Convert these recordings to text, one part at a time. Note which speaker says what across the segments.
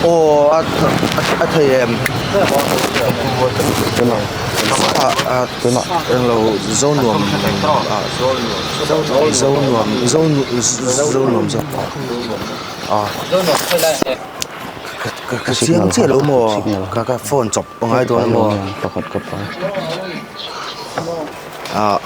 Speaker 1: Aw a a thei em? Englo Zonuam Zonuam Zonuam a ka chiang chiah lo maw ka ka phone chawp a ngai dawn a maw ah.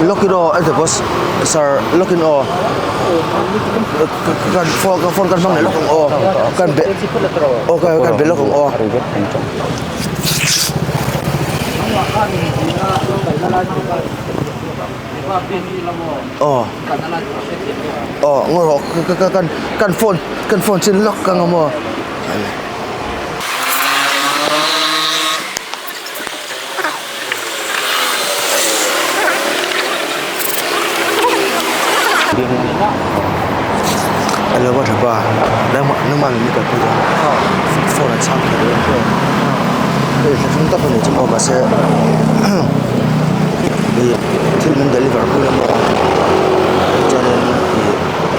Speaker 1: Lock in aw ete boss sir lock in aw kan phone kan phone kan hmang leh lawk ang aw kan be aw kan be lawk ang aw. Aw aw ngaw rawh ka ka kan kan phone kan phone chin lawk ang maw. Hello ka tha pa nangmah nangmah min kalpui dawn phone a chhang thei dawn em hei thlahrung tak a ni chu maw mahse ih thil min deliver pui emaw chuanin ih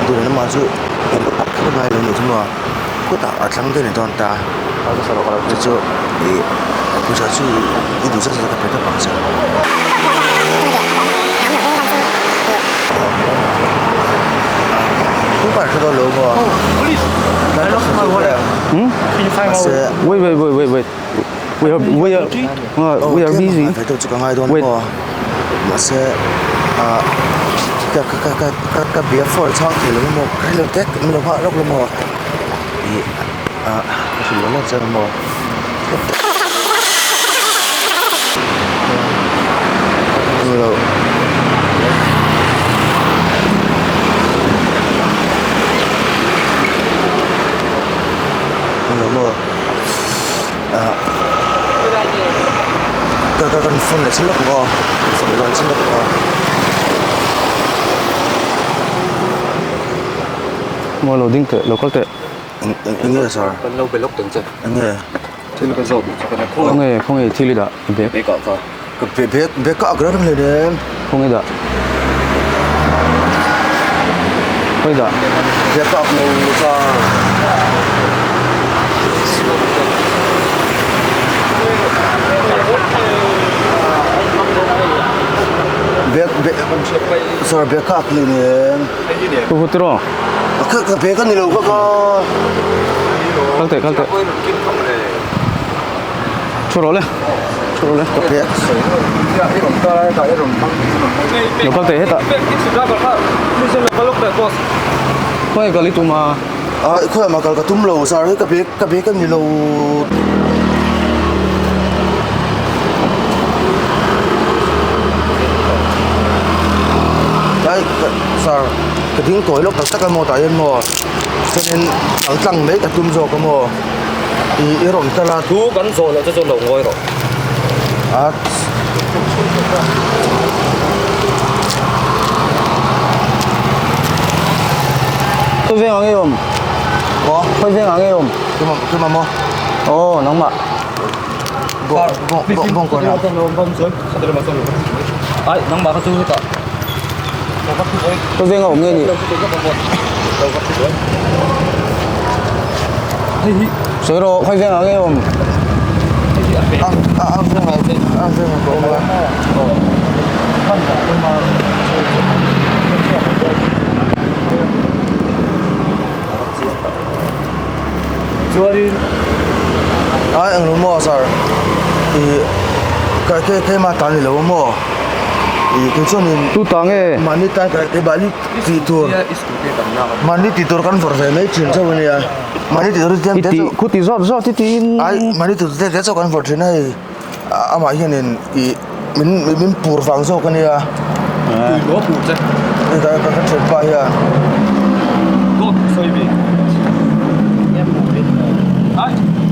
Speaker 1: dul lamah chu kher ngai lo ni chu maw khutah a thlang daih ni dawn ta chu chu ih pawisa chu i duh zat zat ka pe tawp ang che.
Speaker 2: Wait wait wait wait wait we are we are we are busy wait
Speaker 1: mahse ah ka ka ka ka ka bia phone chhang thei lo emaw ka hrelo tek min lo nghah lawk lo maw ih ah ka hrilh lawk chiang maw.
Speaker 2: Maw lo ding teh lo kal teh.
Speaker 1: Eng nge sir?
Speaker 3: Kan lo be lawk teng che.
Speaker 1: Eng nge?
Speaker 3: Thil ka zawt duh che ka nia.
Speaker 2: Khawnge khawnge thil i dah i bag?
Speaker 3: Bag ah ka.
Speaker 1: Ka bag bag ka ak reng reng em.
Speaker 2: Khawnge dah? Khawi dah?
Speaker 1: Bag ka ak lo sir. Bag bag sir bag ka ak ni em.
Speaker 2: Pu pu tiraw?
Speaker 1: Ka ka bag a ni lo ka ka.
Speaker 2: Kal teh kal teh. Thu rawh le. Thu rawh le.
Speaker 1: Ka bag.
Speaker 2: Lo kal teh hetah. Khawnge kal i tum a?
Speaker 1: Ah khawiah mah kal ka tum lo sir hei ka bag ka bag a ni lo. Ai sir ka ding tawi lawk tak tak a maw tah hian maw chuanin kal tlang mai ka tum zawk a maw ih i rawn kal a.
Speaker 3: Thu kan zawh loh chu chuan lo ngawi rawh.
Speaker 1: A
Speaker 2: Khawi veng ang nge awm?
Speaker 1: Maw?
Speaker 2: Khawi veng ang nge awm?
Speaker 1: Keimah keimah maw?
Speaker 2: Aw nangmah.
Speaker 1: Bawng bawng bawng bawng kawn ah.
Speaker 3: Ai nangmah kha chu hetah.
Speaker 2: Khawi veng a awm nge ni? Sawi rawh khawi veng ah nge awm?
Speaker 1: A a a veng ah a veng ah ka awm a.
Speaker 3: Chuanin
Speaker 1: Ai englo maw sir ih ka ke keimah tan ni lo maw ih kei chuanin
Speaker 2: Tu ta nge?
Speaker 1: Mahni tan ka keimahni tih tur mahni tih tur kan vawrh ve mai thin chauh a nia mahni tih tur
Speaker 2: I ti khu ti zawt zawt i tiin
Speaker 1: ai mahni tih tur te te chauh kan vawrh thin a hei amah hianin ih min min pur vang zawk a nia.
Speaker 3: Tui luah pur che.
Speaker 1: Heta ka ka thianpa hian.
Speaker 3: Dawt sawi ve.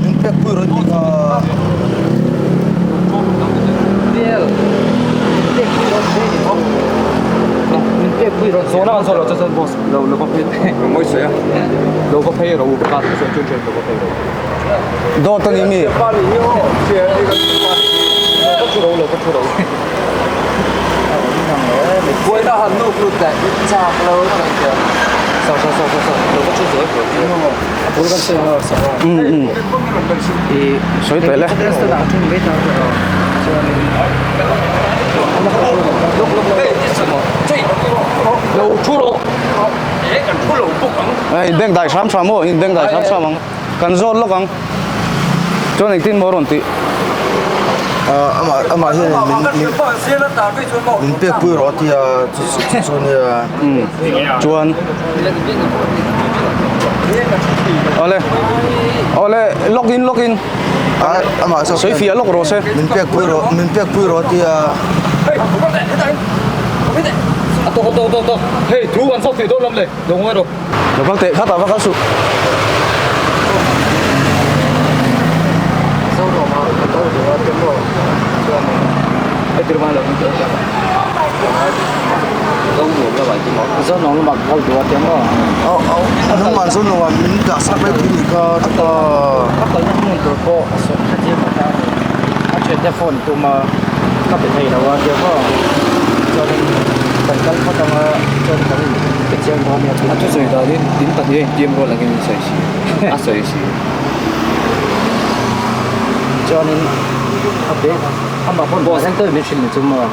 Speaker 1: Min pek pui rawn tih kha.
Speaker 3: Min pek pui rawn zawh na kan zawh lo chuan boss lo lo va phei mawi sawi a lo va phei ro ka sawi chuan chuan lo va phei ro.
Speaker 2: Dawt a ni mi.
Speaker 3: Ka thu ro lo ka thu ro. Buaina han nuk lut leh i chak lo na kan tia. Sau sau sau sau sau lo ka thu zuai pawh tia. A bul kan sawi maw sau a.
Speaker 2: Um um. Sawi teh le.
Speaker 3: Lo thu rawh. Kan thu lo bawk ang.
Speaker 2: Hei beng dai hram hram aw, in beng dai hram hram ang. Kan zawt lawk ang. Chuan engtin maw rawn tih?
Speaker 1: Amah amah hian min min min pek pui rawh a ti a chu chu chu nia.
Speaker 2: Chuan Awle awle log in log in
Speaker 1: amah zawk
Speaker 2: sawi fiah lawk rawh se.
Speaker 1: Min pek pui rawh min pek pui rawh a ti a.
Speaker 3: A tawk a tawk a tawk hei thu an zawk thei dawn lam le lo ngawi rawh.
Speaker 2: Lo kal teh khatah va kal suh.
Speaker 1: Nangmah chu nuam min dah sak mai thei nih kha ta.
Speaker 4: Ka kalna hmun tur pawh a sawm kha chiang lo ta a ni. A thiante phone tum a ka be thei lo a tia maw chuanin kan kal phawt anga chuan kan in be chiang dawn nia
Speaker 3: A thusawi danin in pahnih a intiam rual angin min sawi si a sawi si.
Speaker 4: Chuanin a be amah pawn boss eng tawih min hrilh ni chu maw.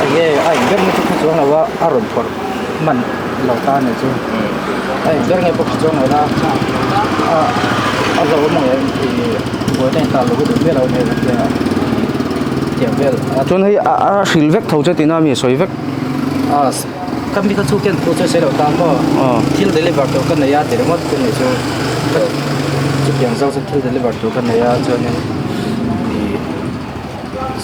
Speaker 4: Enge a in ber nge chu kha chuang lo a a rawn phawrh hman lo ta a nih chu a in ber nge pawh kha chuang lo na a a zo awm ang em ih buaina in ta lo hi duh miah lo nia tia tiang vel a
Speaker 2: Chuan hei a a hrilh vek tho che tihna mi a sawi vek.
Speaker 4: A ka mi kha chu ken thu chu a sawi lo ta maw thil deliver tur ka nei a ti ringawt chu nih chu chutiang zawk chu thil deliver tur ka nei a chuanin ih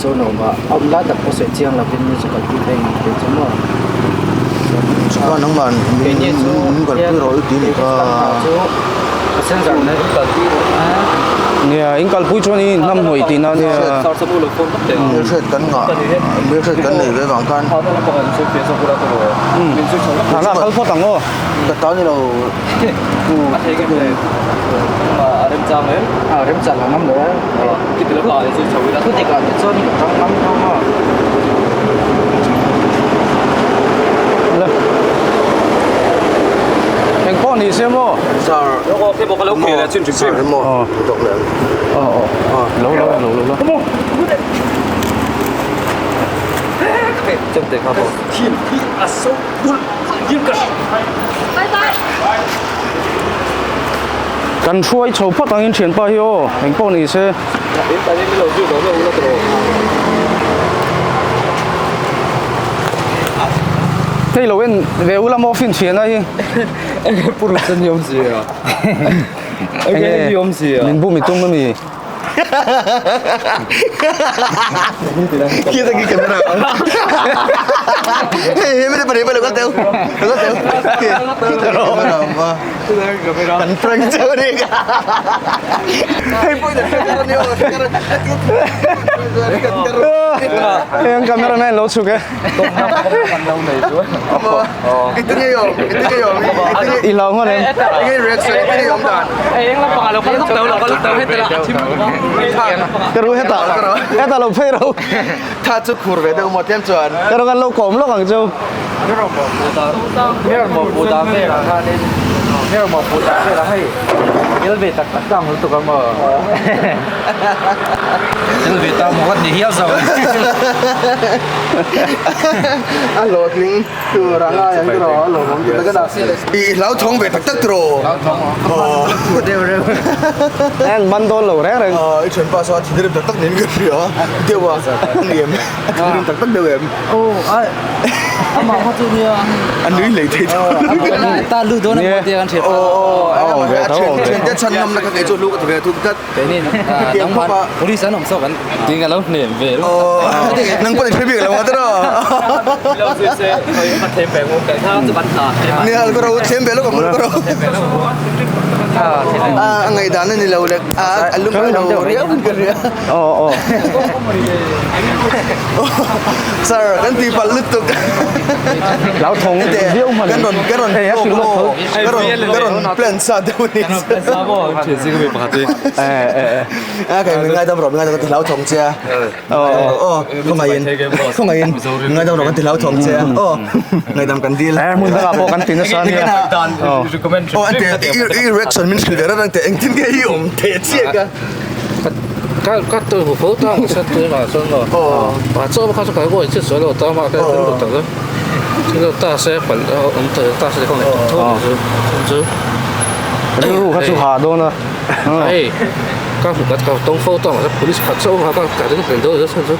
Speaker 4: Zawlawma a awm lai tak pawh sawi chiang lovin mi chu kalpui thei ang tih chu maw
Speaker 1: Chuan nangmah
Speaker 4: keini chu
Speaker 1: min kalpui rawh i ti nih kha.
Speaker 4: chu passenger ne
Speaker 2: Nia in kalpui chuan in hnam hnawih tihna ania.
Speaker 1: Hmelhriat kan ngah hmelhriat kan nei ve vang khan.
Speaker 2: Hna kal phawt ang aw.
Speaker 1: Ka ta ni lo.
Speaker 4: A remchang ang ngam lo e. Thudik ah te chuan ka tang ngam tho maw.
Speaker 2: Eng pawh ni se maw?
Speaker 1: Sir. Sir maw. Tok le.
Speaker 2: Lo lo lo lo lo. Kan hruai chho phawt angin thianpa hi aw eng pawh ni se. Hei lo en ve ula maw finchhiahna hi.
Speaker 3: Enge puruk chu ni awm sia. Enge ni awm sia.
Speaker 2: Min bum i tum ami.
Speaker 1: Kita ki camera. Hey, hey, mene pare pare lo teu. Lo teu. Kita camera ma. Kan prank chau ni ka. Hey, poi da camera ni o.
Speaker 2: Hei ang cameraman lo chhuk e. I lo ngawt em? Ka ru hetah hetah lo phei ro. Ka ru kan lo kawm lawk ang chu.
Speaker 1: A hlawhtling tur a ngai ang tiraw a lawmawm tih tak a I hlauthawng ve tak tak tiraw aw
Speaker 2: En man dawn lo reng reng
Speaker 1: I thianpa saw a thinrim tak tak niin ka hria deuh a a ni em a thinrim tak tak deuh em
Speaker 4: aw a amah kha chu nia
Speaker 1: a nui lei thei tho
Speaker 4: ta lu dawn a maw tia kan hriat
Speaker 1: aw aw a thiante chhan ngam na kha kei chu hlu ka ti ve thung tlat.
Speaker 3: Keini nangman police an awm zawk an ding a lo hnem ve lo.
Speaker 1: Nang pawh i hre bik lo a tiraw.
Speaker 3: Lo zui se ka thlem ve ngu kai kha chu kan hna.
Speaker 1: Nia ka ro thlem ve lo ka hmul ka ro. A ngaihdan a ni lo lek a lung a lo riau in ka hria.
Speaker 2: Aw aw.
Speaker 1: Sir kan ti palh lutuk.
Speaker 2: Lau thawng viau hman.
Speaker 1: Kan rawn kan rawn kan rawn kan rawn plan sa deuh a ni. A kai min ngaidam rawh min ngaidam ka ti hlau thawng che a. Aw khawngaih in khawngaih in min ngaidam rawh kan ti hlau thawng che a. Aw ngaidam kan dil.
Speaker 2: Hmun dangah pawh kan ti nasa ania.
Speaker 1: Aw an ti i reaction min hrilh ve reng reng teh engtin nge i awm thei chiah ka.
Speaker 4: Ka ka tu hu fo ta sa tu ma chuan maw pa chaw kha chu ka ngawi chiah chuan lo ta ma ka rilru tak a thil ta se pal awm ta ta se khawngaih tak tho chu chu
Speaker 2: rilru kha chu ha dawn a
Speaker 4: hei ka hmu ka tawng fo ta ma police khat chaw kha ka ring hlel dawn chuan chu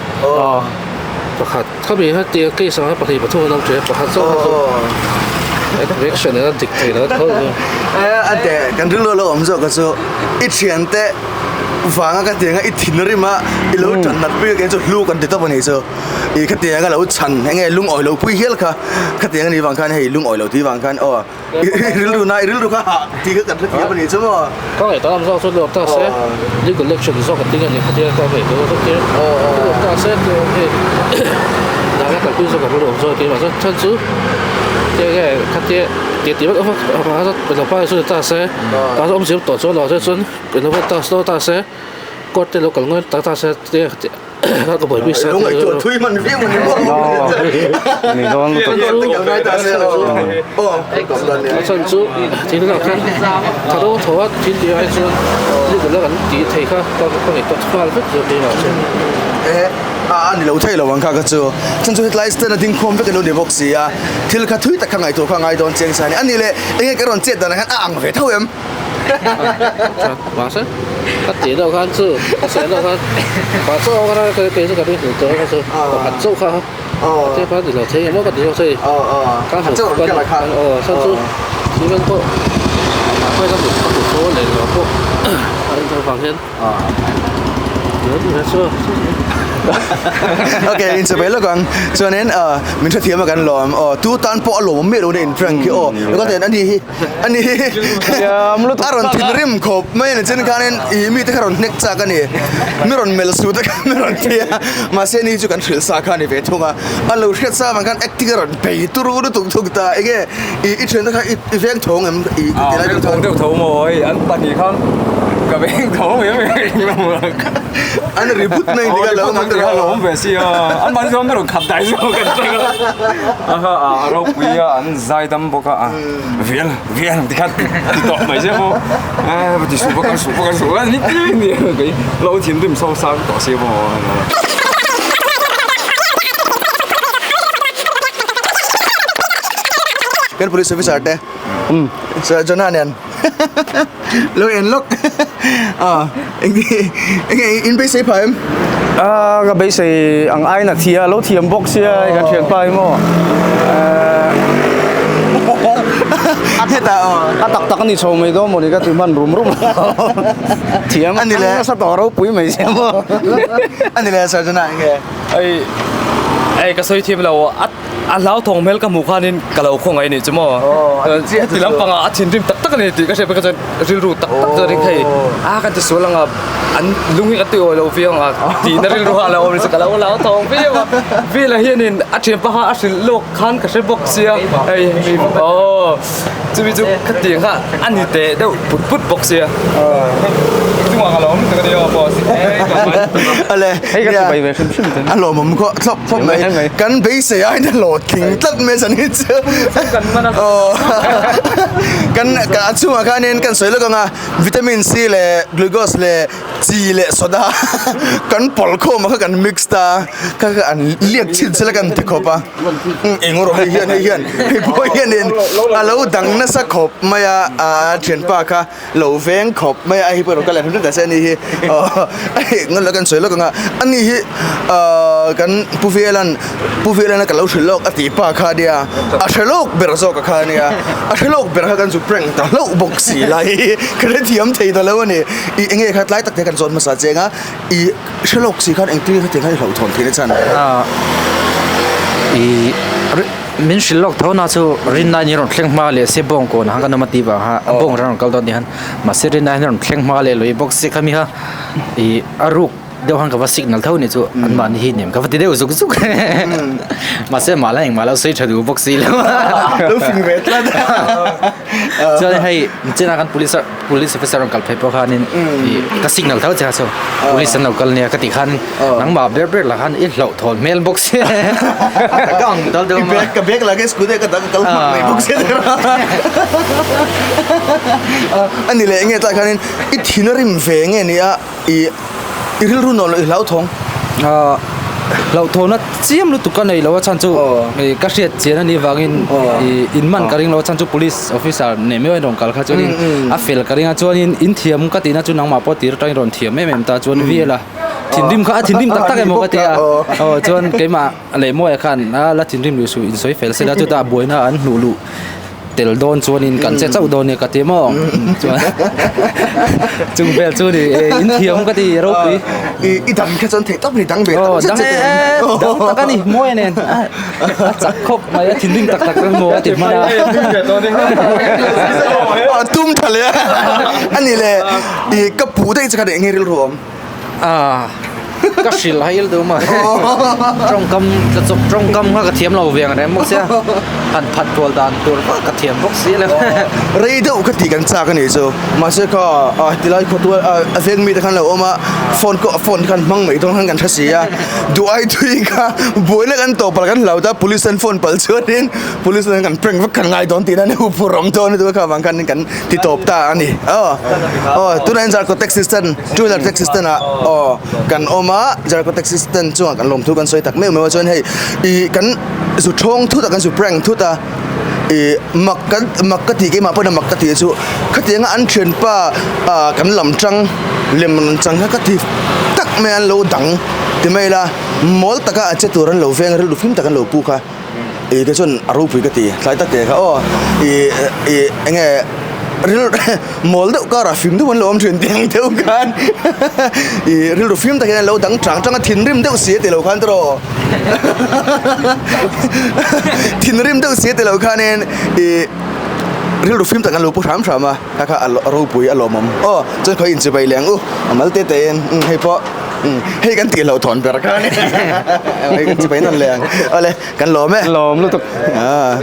Speaker 4: pakhat khami kha tia case ang pahnih pathum an awm thin a pakhat chaw kha chu reaction a dik thei lo tho chu
Speaker 1: a te kan rilru lo awm zawk kha chu i thiante vanga ka tianga i thinrim a i lo tan nat pui a chu hlu kan ti tawp a nih chu i khatianga lo chhan enge lungawi lo pui hial kha khatiang anih vang khan hei lungawi lo tih vang khan aw i rilru na i rilru kha hah tih kha kan hrethiam a nih chu maw.
Speaker 4: Ka ngaihtuah lam zawk chu lawk ta se legal action zawk a ting a ni khatia ka ngaihtuah zawk chu lawk ta se tih awm hi dana kalpui zawk a rilru awm zawk a keimah chuan chhan chu enge khatia tih tih vek vek a chu ta se ta chu awmzia tawh chuan lo chuan Ilo ta se ta se court te lo kal ngawi ta ta se te ka buaipui sa
Speaker 1: te ngaihtuah thui hman viau ani maw
Speaker 2: ni dawn lutuk
Speaker 1: kal ngai ta se aw
Speaker 4: a chhan chu thil ah khan tha do tho a thil tih ai chuan legal a kan tih thei kha ka ngaihtuah nghal vek zawk keimah chuan
Speaker 1: e a ani lo thei lo ang kha ka chu chhan chu hetlai stand a ding khawm vek alo ni bawk si a thil kha thui tak kha ngaihtuah kha ngai dawn chiang sa ani ani leh enge ka rawn chet dan ah khan a ang ve tho em.
Speaker 4: Mahse ka tih deuh khan chu ka sawi deuh khan pa chaw kha ka kei chu ka ring hmuh tawh kha chu pakhat chauh kha te kha ni lo thei emaw ka ti zawk thei ka hmu kan aw chhan chu cement pawh khawi ka hmu ka hmu thaw leh lo pawh a in thar vang hian
Speaker 1: Ok in che ve lawk ang chuanin min hrethiam a kan lawm aw tu tan pawh a lawm miah lo na in prank hi aw ka ten ani hi Ani a rawn thinrim khawp mai a ni chuan khanin ih mite kha rawn hnek chak a ni mi rawn melh suh te kha mi rawn ti a mahse ni chu kan hrilh sa kha a ni ve thung a a lo hriat sa avang khan acting a rawn bei turu lutuk thung ta enge ih i thiante kha i veng thawng em ih ka ti lai deuh
Speaker 3: thawng deuh tho maw hei an pahnih khan ka veng thawng em
Speaker 1: an ri but mai ni kha lo awm
Speaker 3: ang lo awm ve sia an mahni chuan mi rawn khat dai zawk an hre a a ropui a an zai dam bawk a. Vial vial ti khat ti tawh mai che pawh a ti suh bawk a suh bawk a suh a ni ti ni kei lo thinrim so sang tawh si maw.
Speaker 1: Kan police officer te Sir Jonah nen lo en lawk a eng enge in beisei phah em?
Speaker 2: A ka beisei ang aiin a thi a lo thiam bawk sia hei kan thianpa hi maw
Speaker 1: hetah aw
Speaker 2: a tak tak a ni chho mai dawn mawni ka ti hman rum rum thiam
Speaker 1: a ni le
Speaker 2: nasa tawh ropui mai sia maw
Speaker 1: a ni le sir chuna enge
Speaker 3: hei hei ka sawi thiam lo a a hlauthawng hmel ka hmuh khanin ka lo khawngaih a nih chu maw ti lampangah a thinrim tak tak a ni tih ka hriat phei kha chuan rilru tak tak chuan ring thei a kan ti sual ang a an lung hi ka ti awi lo viau ang a tihna rilru a lo awm chu ka lo hlauthawng viau a Vela hianin a thianpa kha a hrilh lawk khan ka hre bawk sia hei aw chumi chu khatiang kha a ni teh deuh put put bawk sia chungah ka lo awm tuk a nia boss
Speaker 1: ale
Speaker 2: hei ka chibai ve hrim hrim
Speaker 1: a lawmawm khaw thlawp thlawp mai kan beisei aiin a hlawhtling tlat mai zan hi chu kan a chhungah khanin kan sawi lawk ang a vitamin C leh glucose leh chi leh soda kan pawlh khawm a kha kan mix ta kha kha an liak chhin sela kan ti khawp a eng erawh hei hian hei hian hei pawh hianin a lo dang nasa khawp mai a a thianpa kha lo veng khawp mai a hei pawh ka la hrim hrim ta se ani hi aw hei ngawi lo kan sawi lawk ang a ani hi ahh. Kan Pu Velan Pu Velana ka lo hrilh lawk a tih pa kha nia a hre lawk ber zawk a kha nia a hre lawk ber kha kan zu prank ta hlauh bawk si lai ka hrethiam thei ta lo a ni. I enge kha tlai tak te kan zawn hmasa cheng a i hre lawk si khan engtin nge hetiang khan i hlauhthawn theih na chhan?
Speaker 4: I min hrilh lawk tho na chu rinna in rawn thleng hma leh se bawng kawn ang khan kan awm a tih vang kha a bawng rawn kal dawn ni khan mahse rinna in rawn thleng hma leh lui bawk si kha mi kha i a ruk deuh khan ka va signal tho ni chu an mahni hi nem ka va ti deuh zuk zuk mahse mah la engmah lo sawi tha duh bawk si lo
Speaker 1: lo fing ve tlat
Speaker 4: chuan hei china kan police police officer rawn kal phei pawh khanin ih ka signal tho che kha chu police an lo kal nia ka tih khan nangmah ber ber lah khan i hlauh thawn hmel bawk sia ka ang dal deuh
Speaker 1: a ka bag lah kha scooter ka dang kal hmak mai bawk sia ani leh enge tah khanin i thin a rim ve nge nia I i rilru nuam loh i hlauthawng?
Speaker 3: Ahh hlauhthawhna chiam lutuk ka nei lo a chhan chu ih ka hriat chian anih vangin ih in man ka ring lo a chhan chu police officer nei mai rawn kal kha chuanin a fel ka ring a chuanin in thiam ka tihna chu nangmah pawh tir atangin rawn thiam em em ta chuan vel a thinrim kha a thinrim tak tak emaw ka ti a aw chuan keimah leh Mawia khan a la thinrim luh suh insawi fel sela chutah buaina an hnuh luh. Tel dawn chuanin kan che chauh dawn nia ka ti maw? Chuan chung vel chu ni in thiam ka ti ropui.
Speaker 1: I i dang kha chuan theih tawp ni dang ve tak
Speaker 3: zet zet e. Dang dang tak a ni mawi nen a chak khawp mai a thinrim tak tak maw a ti hman a.
Speaker 1: A tum tha leh a ani le i ka pu daih che kha eng nge rilru awm?
Speaker 4: Ah ka hrilh hai il duh maw tawngkam ka chawp tawngkam kha ka thiam lo ve ang reng bawk sia han phat kual dan tur vak ka thiam bawk si lo
Speaker 1: rei deuh ka tih kan chak a nih chu mahse kha ah tilai khawtual ah a veng mi te khan lo awm a phone pawh phone khan hmang mai dawn khan kan hre si a duh ai thui kha buaina kan tawh palh kan hlau ta police an phone palh chuanin police an kan prank vak kan ngai dawn tihna a ni huphurh awm dawn a ni kha vang khan kan ti tawp ta a ni aw aw tunah hian zarkawt taxi stand Two wheeler taxi stand ah aw kan awm a Zarkawt taxi stand chungah kan lawmthu kan sawi tak meuh meuh a chuan hei ih kan zu thawng thut a kan zu prank thut a ih mak kan mak ka tih keimah pawhin a mak ka tih chu khatianga an thianpa ah kan lam tang lem rawn chang kha ka ti tak mai a an lo dang ti mai ila mawl taka a che tur an lo veng a rilru fim tak an lo pu kha ih te chuan a ropui ka ti tlai tak teh kha aw ih ih eng nge ril mawl deuh karah fim deuh an lo awm thin tih ang deuh khan ih rilru fim tak hian an lo dang chang chang a thinrim deuh si a ti lo khan tawh thinrim deuh si a ti lo khanin ih rilru fim tak an lo pu hram hram a kha kha a ropui a lawmawm aw chuan khawi inchibai leh ang u a mal te te in hei pawh. Hei kan tih loh thawn ber kha a ni. Hei kan chibai nawn leh ang. Awle, kan lawm e.
Speaker 2: Lawm lutuk.
Speaker 1: Ah.